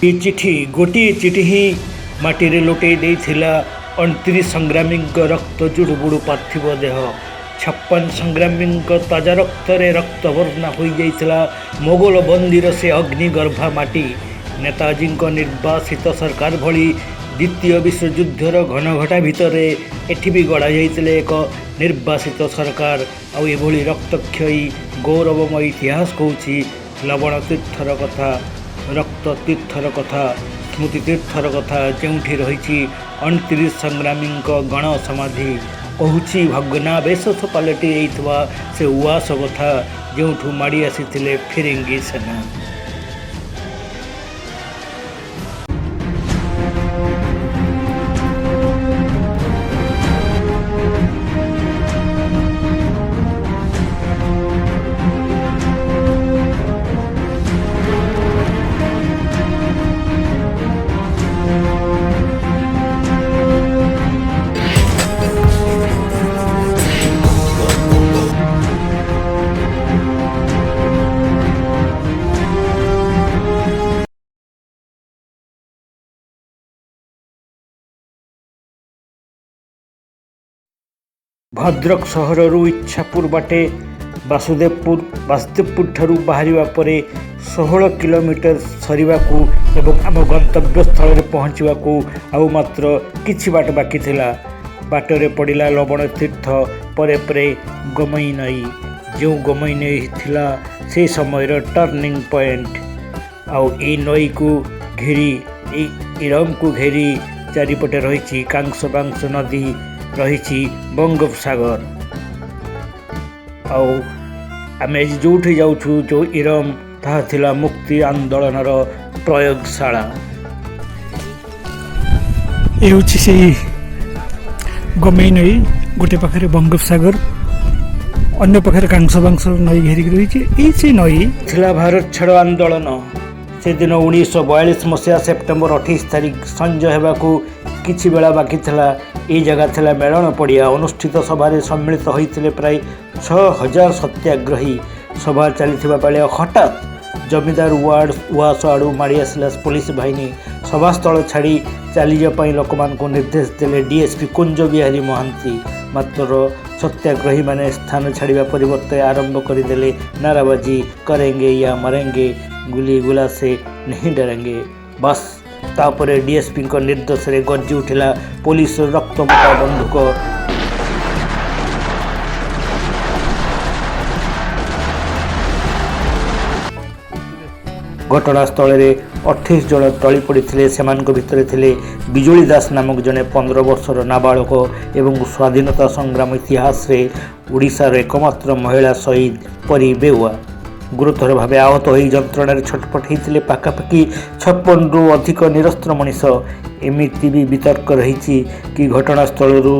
ଏ ଚିଠି, ଗୋଟିଏ ଚିଠି ହିଁ ମାଟିରେ ଲୋଟେଇ ଦେଇଥିଲା 29 ସଂଗ୍ରାମୀଙ୍କ ରକ୍ତ ଜୁଡ଼ୁବୁଡ଼ୁ ପାର୍ଥିବ ଦେହ। 56 ସଂଗ୍ରାମୀଙ୍କ ତାଜା ରକ୍ତରେ ରକ୍ତବର୍ଣ୍ଣା ହୋଇଯାଇଥିଲା ମୋଗଲ ବନ୍ଦୀର ସେ ଅଗ୍ନିଗର୍ଭା ମାଟି। ନେତାଜୀଙ୍କ ନିର୍ବାସିତ ସରକାର ଭଳି ଦ୍ୱିତୀୟ ବିଶ୍ୱଯୁଦ୍ଧର ଘନଘଟା ଭିତରେ ଏଠି ବି ଗଢ଼ାଯାଇଥିଲେ ଏକ ନିର୍ବାସିତ ସରକାର। ଆଉ ଏଭଳି ରକ୍ତକ୍ଷୟୀ ଗୌରବମୟ ଇତିହାସ କହୁଛି ଲବଣ ତୀର୍ଥର କଥା, ରକ୍ତ ତୀର୍ଥର କଥା, ସ୍ମୃତି ତୀର୍ଥର କଥା, ଯେଉଁଠି ରହିଛି 29 ସଂଗ୍ରାମୀଙ୍କ ଗଣ ସମାଧି। କହୁଛି ଭଗ୍ନାବଶେଷ ପାଲଟି ଯାଇଥିବା ସେ ଉଆସ କଥା, ଯେଉଁଠୁ ମାଡ଼ି ଆସିଥିଲେ ଫିରିଙ୍ଗି ସେନା। ଭଦ୍ରକ ସହରରୁ ଇଚ୍ଛାପୁର ବାଟେ ବାସୁଦେବପୁର, ବାସୁଦେବପୁର ଠାରୁ ବାହାରିବା ପରେ 16 କିଲୋମିଟର ସରିବାକୁ ଏବଂ ଆମ ଗନ୍ତବ୍ୟସ୍ଥଳରେ ପହଞ୍ଚିବାକୁ ଆଉ ମାତ୍ର କିଛି ବାଟ ବାକି ଥିଲା। ବାଟରେ ପଡ଼ିଲା ଲବଣ ତୀର୍ଥ, ପରେ ପରେ ଗମେଇ ନଈ, ଯେଉଁ ଗମେଇ ନଈ ଥିଲା ସେ ସମୟର ଟର୍ଣ୍ଣିଂ ପଏଣ୍ଟ। ଆଉ ଏଇ ନଈକୁ ଘେରି, ଏଇ ଇରମକୁ ଘେରି ଚାରିପଟେ ରହିଛି କାଂସ ବାଂଶ ନଦୀ, ରହିଛି ବଙ୍ଗୋପସାଗର। ଆଉ ଆମେ ଆଜି ଯେଉଁଠି ଯାଉଛୁ, ଯେଉଁ ଇରମ, ତାହା ଥିଲା ମୁକ୍ତି ଆନ୍ଦୋଳନର ପ୍ରୟୋଗଶାଳା। ଏ ହେଉଛି ସେଇ ଗମେଇ ନଈ। ଗୋଟେ ପାଖରେ ବଙ୍ଗୋପସାଗର, ଅନ୍ୟ ପାଖରେ କାଂସ ବାଂଶ ନଈ ଘେରିକି ରହିଛି। ଏଇ ସେଇ ନଈ ଥିଲା ଭାରତ ଛାଡ଼ ଆନ୍ଦୋଳନ। ସେଦିନ 1942 ମସିହା ସେପ୍ଟେମ୍ବର 28 ତାରିଖ, ସଞ୍ଜ ହେବାକୁ କିଛି ବେଳା ବାକି ଥିଲା। ଏଇ ଜାଗା ଥିଲା ମେଳଣ ପଡ଼ିଆ। ଅନୁଷ୍ଠିତ ସଭାରେ ସମ୍ମିଳିତ ହୋଇଥିଲେ ପ୍ରାୟ 6000 ସତ୍ୟାଗ୍ରହୀ। ସଭା ଚାଲିଥିବା ବେଳେ ହଠାତ୍ ଜମିଦାର ୱାର୍ଡ଼ ଉଆସ ଆଡ଼ୁ ମାଡ଼ି ଆସିଲା ପୋଲିସ ବାହିନୀ। ସଭାସ୍ଥଳ ଛାଡ଼ି ଚାଲିଯିବା ପାଇଁ ଲୋକମାନଙ୍କୁ ନିର୍ଦ୍ଦେଶ ଦେଲେ ଡିଏସ୍ପି କୁଞ୍ଜ ବିହାରୀ ମହାନ୍ତି। ମାତ୍ର ସତ୍ୟାଗ୍ରହୀମାନେ ସ୍ଥାନ ଛାଡ଼ିବା ପରିବର୍ତ୍ତେ ଆରମ୍ଭ କରିଦେଲେ ନାରାବାଜି, "करेंगे या मरेंगे, गुली गुला से नहीं डरेंगे।" ବାସ୍, ତାପରେ ଡିଏସ୍ପିଙ୍କ ନିର୍ଦ୍ଦେଶରେ ଗର୍ଜି ଉଠିଲା ପୋଲିସର ରକ୍ତମୁଖା ବନ୍ଧୁକ। ଘଟଣାସ୍ଥଳରେ 28 ଜଣ ଟଳି ପଡ଼ିଥିଲେ। ସେମାନଙ୍କ ଭିତରେ ଥିଲେ ବିଜୁଳି ଦାସ ନାମକ ଜଣେ 15 ବର୍ଷର ନାବାଳକ ଏବଂ ସ୍ୱାଧୀନତା ସଂଗ୍ରାମ ଇତିହାସରେ ଓଡ଼ିଶାର ଏକମାତ୍ର ମହିଳା ଶହୀଦ ପରି ବେଉଆ। ଗୁରୁତର ଭାବେ ଆହତ ହୋଇ ଯନ୍ତ୍ରଣାରେ ଛଟପଟ ହେଇଥିଲେ ପାଖାପାଖି 56ରୁ ଅଧିକ ନିରସ୍ତ୍ର ମଣିଷ। ଏମିତି ବି ବିତର୍କ ରହିଛି କି ଘଟଣାସ୍ଥଳରୁ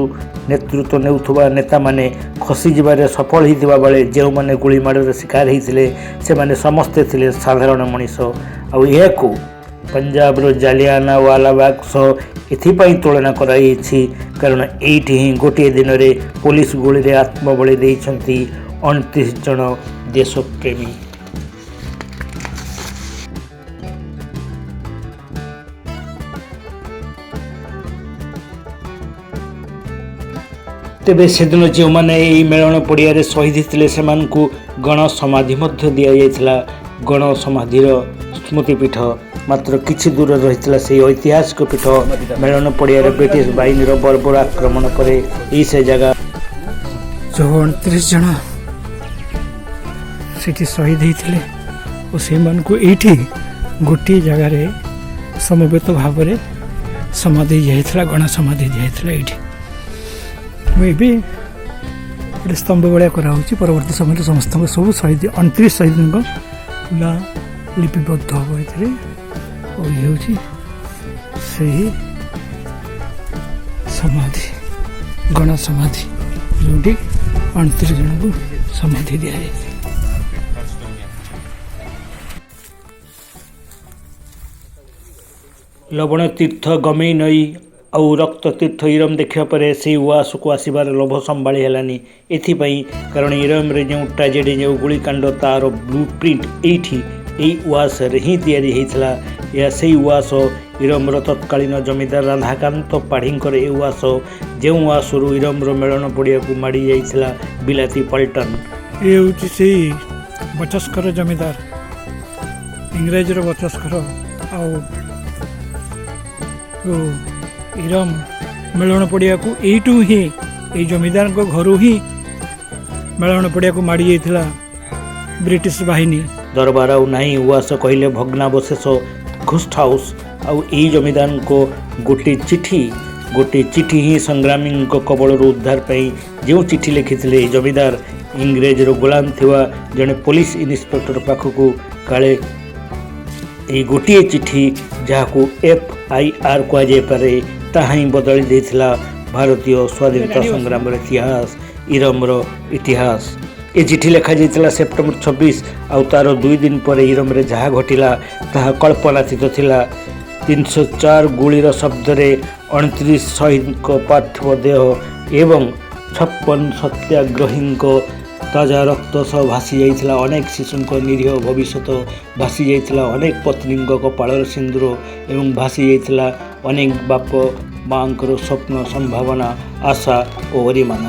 ନେତୃତ୍ୱ ନେଉଥିବା ନେତାମାନେ ଖସିଯିବାରେ ସଫଳ ହୋଇଥିବା ବେଳେ ଯେଉଁମାନେ ଗୁଳିମାଡ଼ର ଶିକାର ହୋଇଥିଲେ, ସେମାନେ ସମସ୍ତେ ଥିଲେ ସାଧାରଣ ମଣିଷ। ଆଉ ଏହାକୁ ପଞ୍ଜାବର ଜାଲିଆନାୱାଲାବାଗ ସହ ଏଥିପାଇଁ ତୁଳନା କରାଯାଇଛି, କାରଣ ଏଇଠି ହିଁ ଗୋଟିଏ ଦିନରେ ପୋଲିସ ଗୁଳିରେ ଆତ୍ମବଳି ଦେଇଛନ୍ତି 29 ଜଣ ଦେଶପ୍ରେମୀ। ତେବେ ସେଦିନ ଯେଉଁମାନେ ଏହି ମେଳଣ ପଡ଼ିଆରେ ଶହୀଦ ହେଇଥିଲେ, ସେମାନଙ୍କୁ ଗଣ ସମାଧି ମଧ୍ୟ ଦିଆଯାଇଥିଲା। ଗଣ ସମାଧିର ସ୍ମୃତିପୀଠ ମାତ୍ର କିଛି ଦୂରରେ ରହିଥିଲା ସେହି ଐତିହାସିକ ପୀଠ। ମେଳଣ ପଡ଼ିଆରେ ବ୍ରିଟିଶ ବାହିନୀର ବର୍ବର ଆକ୍ରମଣ ପରେ ଏହି ସେ ଜାଗା ଯେଉଁ 29 ଜଣ ସେଠି ଶହୀଦ ହେଇଥିଲେ ଓ ସେଇମାନଙ୍କୁ ଏଇଠି ଗୋଟିଏ ଜାଗାରେ ସମବେତ ଭାବରେ ସମାଧି ଦିଆଯାଇଥିଲା, ଗଣ ସମାଧି ଦିଆଯାଇଥିଲା ଏଇଠି। ମୁଁ ଏବେ ଗୋଟେ ସ୍ତମ୍ଭ ଭଳିଆ କରାହେଉଛି। ପରବର୍ତ୍ତୀ ସମୟରେ ସମସ୍ତଙ୍କ, ସବୁ ଶହୀଦ, 29 ଶହୀଦଙ୍କ ନାଁ ଲିପିବଦ୍ଧ ହେବ ଏଥିରେ। ଆଉ ଇଏ ହେଉଛି ସେହି ସମାଧି, ଗଣ ସମାଧି, ଯେଉଁଠି 29 ଜଣଙ୍କୁ ସମାଧି ଦିଆଯାଇଛି। ଲବଣ ତୀର୍ଥ ଗମେଇ ନଈ ଆଉ ରକ୍ତ ତୀର୍ଥ ଇରମ ଦେଖିବା ପରେ ସେଇ ଉଆସକୁ ଆସିବାର ଲୋଭ ସମ୍ଭାଳି ହେଲାନି। ଏଥିପାଇଁ, କାରଣ ଇରମରେ ଯେଉଁ ଟ୍ରାଜେଡ଼ି, ଯେଉଁ ଗୁଳିକାଣ୍ଡ, ତା'ର ବ୍ଲୁ ପ୍ରିଣ୍ଟ ଏଇଠି, ଏଇ ଉଆସରେ ହିଁ ତିଆରି ହେଇଥିଲା। ଏହା ସେଇ ଉଆସ, ଇରମର ତତ୍କାଳୀନ ଜମିଦାର ରାଧାକାନ୍ତ ପାଢ଼ୀଙ୍କର ଏ ଉଆସ, ଯେଉଁ ଉଆସରୁ ଇରମର ମେଳଣ ପଡ଼ିଆକୁ ମାଡ଼ି ଯାଇଥିଲା ବିଲାତି ପଲ୍ଟନ। ଇଏ ହେଉଛି ସେଇ ବଚସ୍କର ଜମିଦାର, ଇଂରେଜର ବଚସ୍କର। ଆଉ ଯୋଉ ଇରମ ମେଳଣ ପଡ଼ିଆକୁ ଏଇଠୁ ହିଁ, ଏଇ ଜମିଦାରଙ୍କ ଘରୁ ହିଁ ମେଳଣ ପଡ଼ିଆକୁ ମାଡ଼ି ଯାଇଥିଲା ବ୍ରିଟିଶ ବାହିନୀ। ଦରବାର ଆଉ ନାହିଁ। ଉଆସ କହିଲେ ଭଗ୍ନାବଶେଷ, ଘୋଷ୍ଟ ହାଉସ୍। ଆଉ ଏଇ ଜମିଦାରଙ୍କ ଗୋଟିଏ ଚିଠି, ଗୋଟିଏ ଚିଠି ହିଁ ସଂଗ୍ରାମୀଙ୍କ କବଳରୁ ଉଦ୍ଧାର ପାଇଁ ଯେଉଁ ଚିଠି ଲେଖିଥିଲେ ଏହି ଜମିଦାର ଇଂରେଜର ଗୋଲାମ ଥିବା ଜଣେ ପୋଲିସ ଇନ୍ସପେକ୍ଟର ପାଖକୁ, କାଳେ ଏଇ ଗୋଟିଏ ଚିଠି, ଯାହାକୁ ଏଫ୍ I R କୁହାଯାଇପାରେ, ତାହା ହିଁ ବଦଳି ଦେଇଥିଲା ଭାରତୀୟ ସ୍ୱାଧୀନତା ସଂଗ୍ରାମର ଇତିହାସ, ଇରମର ଇତିହାସ। ଏ ଚିଠି ଲେଖାଯାଇଥିଲା ସେପ୍ଟେମ୍ବର 26। ଆଉ ତା'ର 2 ଦିନ ପରେ ଇରମରେ ଯାହା ଘଟିଲା, ତାହା କଳ୍ପନାତୀତ ଥିଲା। 304 ଗୁଳିର ଶବ୍ଦରେ 29 ଶହୀଦଙ୍କ ପାର୍ଥିବ ଦେହ ଏବଂ 56 ସତ୍ୟାଗ୍ରହୀଙ୍କ ତାଜା ରକ୍ତ ସହ ଭାସି ଯାଇଥିଲା ଅନେକ ଶିଶୁଙ୍କ ନିରୀହ ଭବିଷ୍ୟତ, ଭାସି ଯାଇଥିଲା ଅନେକ ପତ୍ନୀଙ୍କ କପାଳର ସିନ୍ଦୁର ଏବଂ ଭାସି ଯାଇଥିଲା ଅନେକ ବାପ ମାଆଙ୍କର ସ୍ୱପ୍ନ, ସମ୍ଭାବନା, ଆଶା ଓ ଅରିମାନ।